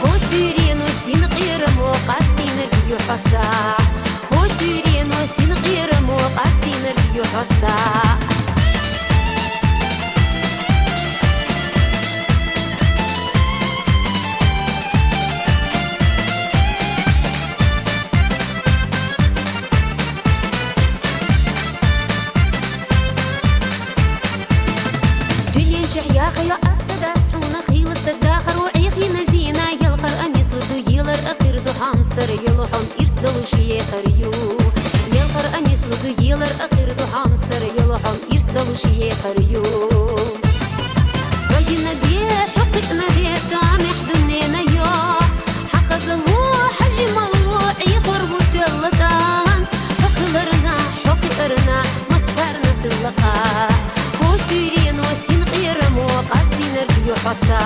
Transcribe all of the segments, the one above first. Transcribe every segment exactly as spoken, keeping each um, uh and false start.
Хьо суьйрено синкъераммо къастийнаргйо хьоца. Хьо суьйрено синкъераммо къастийнаргйо хьоца. Дуьнен чу яхайо атта дац хьуна, хийла стаг дахаро Ӏехийна зийна, ялхар а нислур ду, елар а хир ду, хьамсара ялу хьун ирс долуш ехар ю. Ялхар а нислур ду, елар а хир ду, хьамсара ялу хьун ирс долуш ехар ю. Хьо йина де, хьо кхиъна де, тамехь дуьненайо. Хьан хазало, хьан жимало, Ӏехор ву тоьлла тӀан. Хьо хиларна, хьо кхиарна, массарна хилла кхаъ. Хьо суьйрено синкъераммо къастийнаргйо хьоца.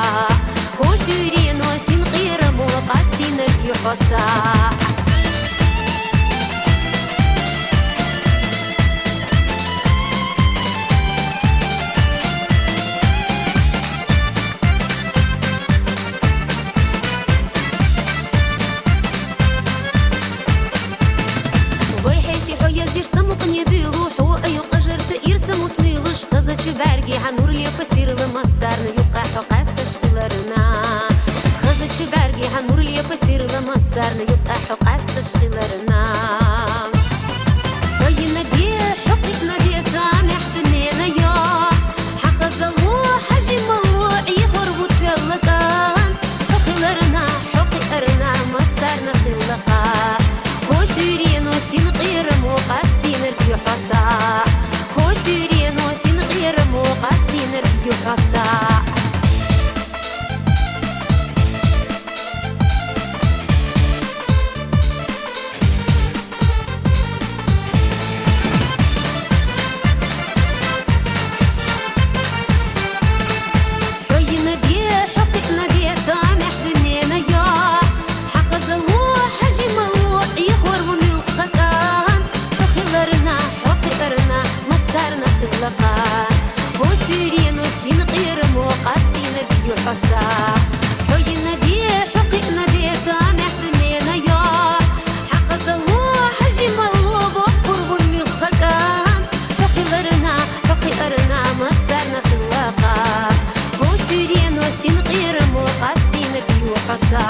Хьо суьйрено синкъераммо къастийнаргйо хьоца. Вай хьеший, хьо язйиш самукъане буьйлу, хьо аю къажарца ирс самукъ муьйлуш, хазачу бӀаргехьа нур лепа сирла массарна юкъахь хьо къаьсташ хиларна. Хазачу бӀаргехьа нур лепа сирла массарна юкъахь хьо къаьсташ хиларна. Хьо йина де, хьо кхиъна де, тамехь дуьненайо. Хьан хазало, хьан жимало, Ӏехор ву тоьлла тӀан. Хьо хиларна, хьо кхиарна, массарна хилла кхаъ. Хьо суьйрено синкъераммо къастийнаргйо хьоца. Хьо суьйрено синкъераммо къастийнаргйо хьоца. Хьо йина де, хьо кхиъна де, тамехь дуьненайо. Хьан хазало, хьан жимало, Ӏехор ву муьлхха тӀан. Хьо хиларна, хьо кхиарна, массарна хилла кхаъ. Хьо суьйрено синкъераммо къастийнаргйо хьоца. Хьо йина де, хьо кхиъна де, тамехь дуьненайо. Хьан хазало, хьан жимало, воккхур ву муьлхха тӀан. Хьо хиларна, хьо кхиарна, массарна хилла кхаъ. Хьо суьйрено синкъераммо къастийнаргйо хьоца.